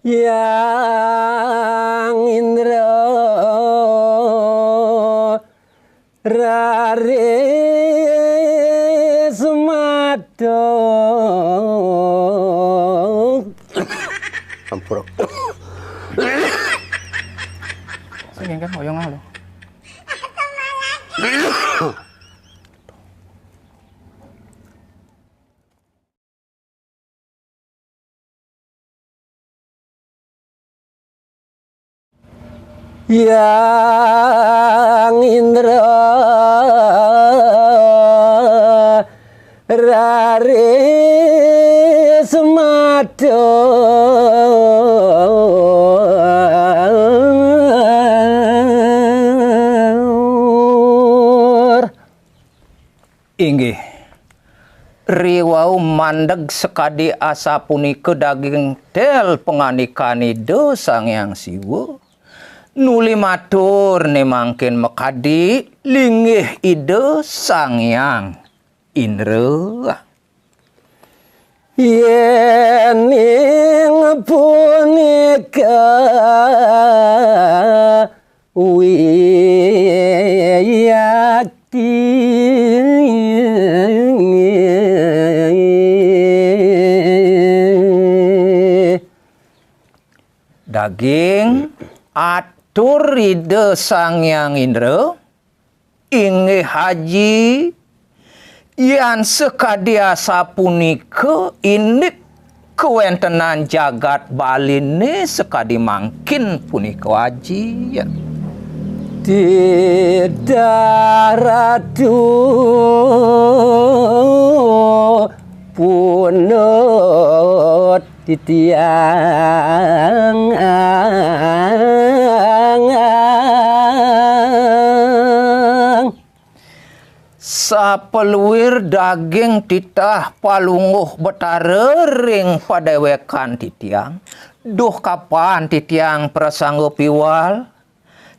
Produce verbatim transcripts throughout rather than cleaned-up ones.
Yang Indra raris madu. Ampura. Sing kan oyong ah lo. Yang Indra raris matur. Inggih. Riwau mandeg sakadi asapunika daging tel pangandikan Ida Sang Hyang Siwa. Nuli matur ne mangkin makadi linggih Ida Sang Hyang Indra. Yening punika wiyakti. Daging atur Ida Sang Hyang Indra, inggih Aji, yan sakadi asapunika indik kawentenan jagat Baline sakadi mangkin punika Aji. Titah Ratu pundut titiang. Sapaluir daging titah Palungguh Betara ring padewekan titiang, duh kapan titiang prasangga piwal?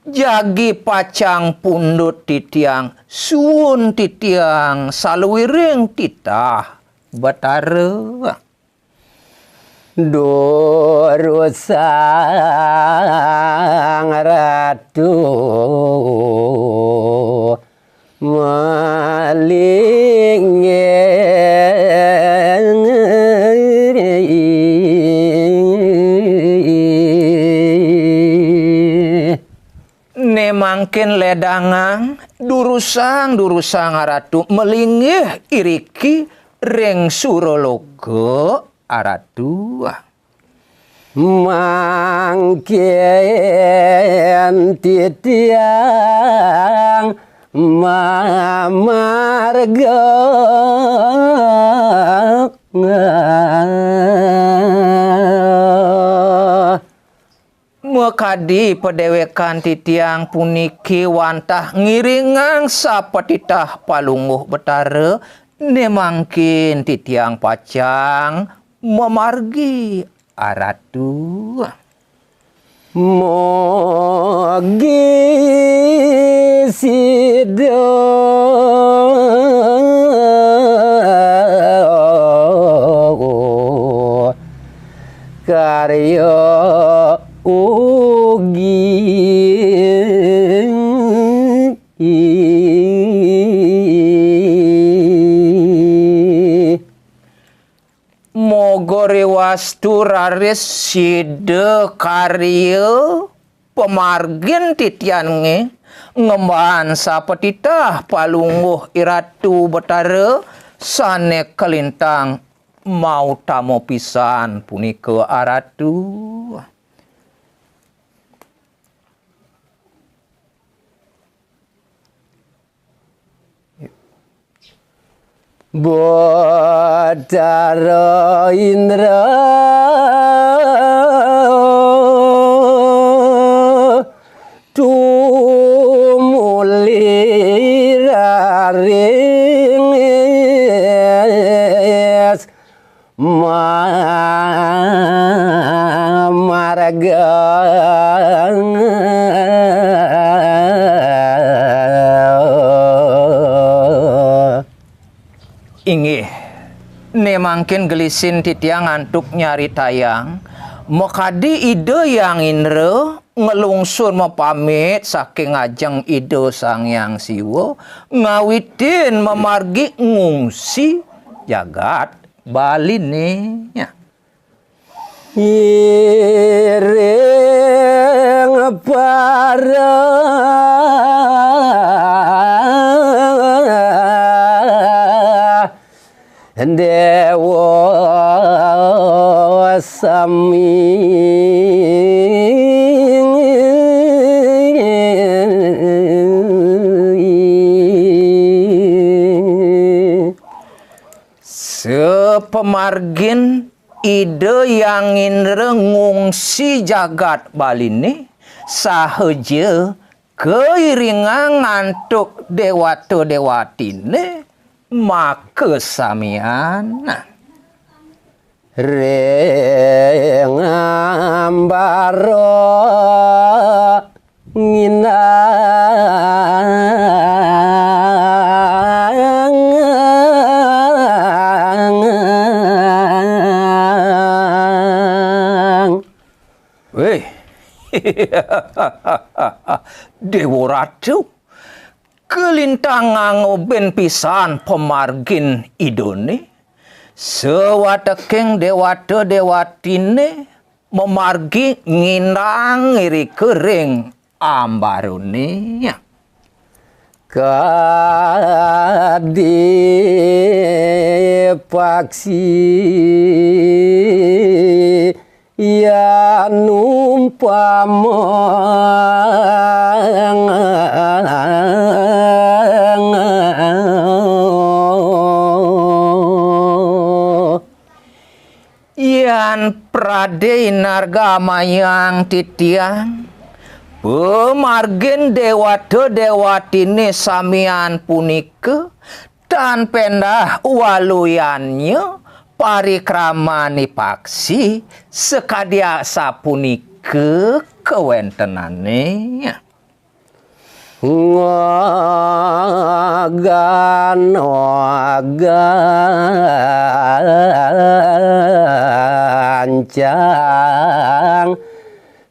Jagi pacang pundut titiang, suun titiang saluiring titah Betara. Durusang Ratu malinggih. Ne mangkin ledangang, durusang, durusang Aratu malinggih iriki ring suraloka Aratu. Mangkin titiang mamarga. Makadi padewekan titiang puniki wantah ngiringang sapatitah Palungguh Betara, ne mangkin titiang pacang mamargi Aratu. Mugi sida karya ugi. Moga riwastu raris sida karya pamargin titiange ngemban sapatitah Palungguh Iratu Betara sane kalintang mautama pisan punika Aratu. Batara Indra tumuli raring mamarga. Inggih, ne mangkin gelisin titiang antuk nyaritayang Makadi Ida Hyang Indra nglungsur mapamit saking ajeng Ida Sang Hyang Siwa, ngawitin mamargi ngungsi jagat Baliné. Iring para déwa sami. Sapamargin Ida Hyang Indra ngungsi jagat Baliné, saha ja kairingang antuk déwata-déwatiné makasamian. Ring ambara nginang. Wéh. Déwa Ratu, kalintang ngangobin pisan pamargin Idané, sawateking déwata-déwatiné mamargi ngindang irika ring ambarané. Kadi paksi yan umpama. Yan pradé inargamayang titiang, pamargin déwata-déwatiné samian punika, tan péndah waluyannya parikramané paksi, sakadi asapunika kawéntenané. Ngogan-ogan cang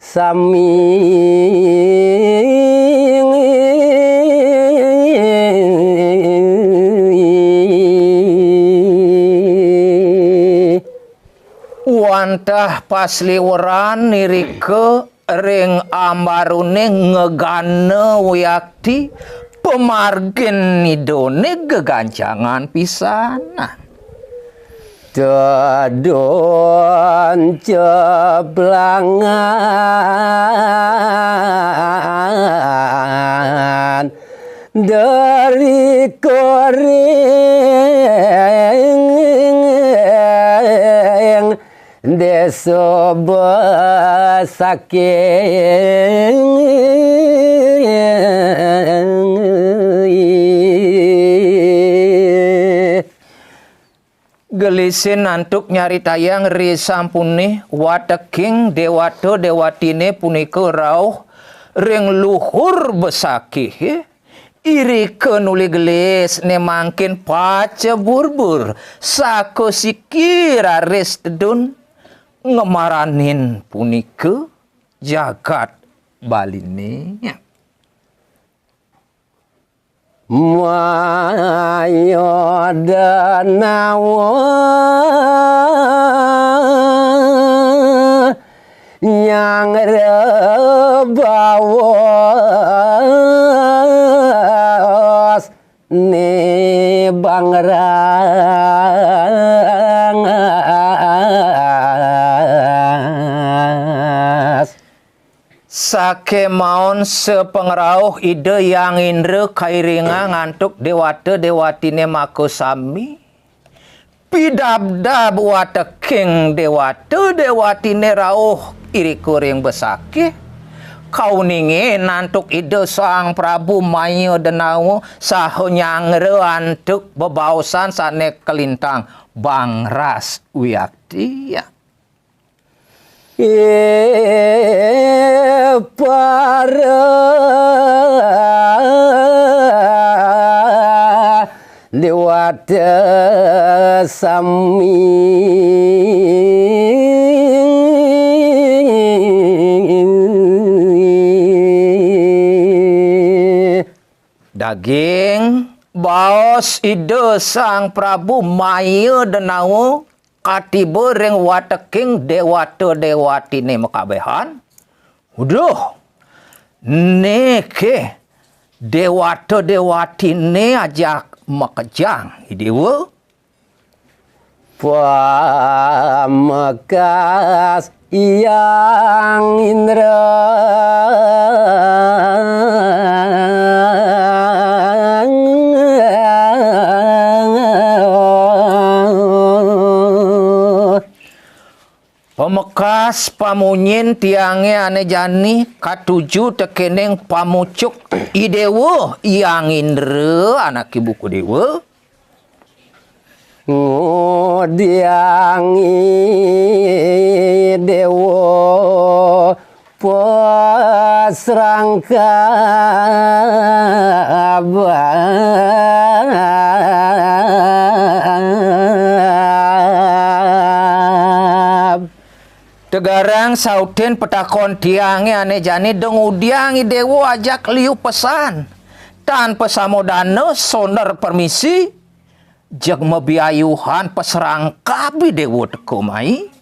sami. Wantah pasliweran irika ring ambarané ngegana wiakti, pamargin Idané gegancangan pisan. Tedun ceblangan dari koring désa Besakih. Gelisin antuk nyaritayang risampuné wateking déwata-déwatiné punika rauh ring luhur Besakih. Irika nuli gelis né mangkin paceburbur sakasiki raris tedun ngamaranin punika jagat Baliné. Maya danawa nyang rebawas né bangras. Sakémaon sapangrauh Ida Hyang Indra kairingang antuk déwata-déwatiné makasami, pidabdab wateking déwata-déwatiné rauh irika ring Besakih, kauningin antuk Ida Sang Prabu Maya Danawa saha nyanggra antuk bebaosan sané kalintang bangras wiakti. Para déwata sami. Daging baos Ida Sang Prabu maya denawa katiba ring wateking dewata-dewatine makabehan. Uduh, neke dewata-dewatine ajak makejang, I Dewa. Pamekas Hyang Indra. Pamekas pamunyin tiange ane jani katuju tekening pamucuk I Dewa Hyang Indra, anake buka dewa. Ngudiang I Dewa pasrangkab. Tegarang sautin patakon tiange ane jani, da ngudiang I Dewa ajak liu pesan. Tan pasamodana sonder permisi, jeg mabiayuhan pasrangkab I Dewa teka mai.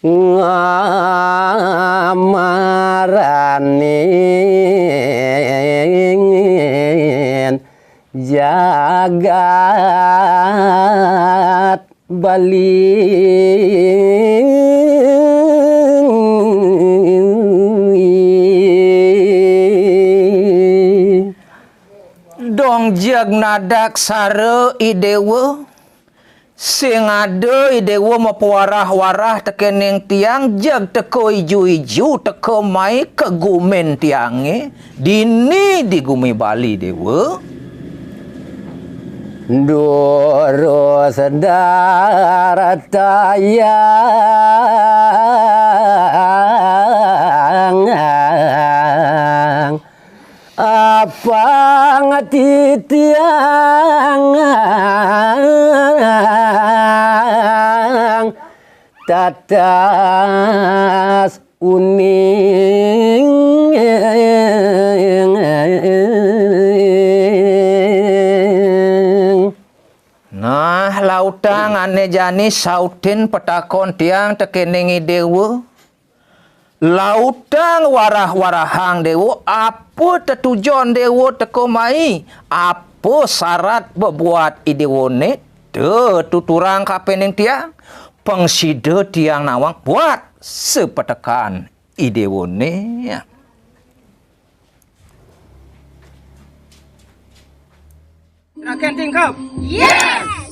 Ngamaranin jagat Bali. Dong jeg nadak sara I Dewa, sing ada I Dewa mapawarah-warah tekening tiang, jeg teka iju-iju, teka mai ka gumin tiange, dini di gumi Bali, Dewa. Durus dartayang apang titiang tatas uning. Nah, lautang ane jani sautin patakon tiang tekening I Dewa. Lautang warah-warahang Dewa, apa tetujon Dewa teka mai, apa sarat bebuat I Dewane, tetuturang kapening tiang, pang sida tiang nawang buat sapatekan I Dewane. Raken tingkep. Yes.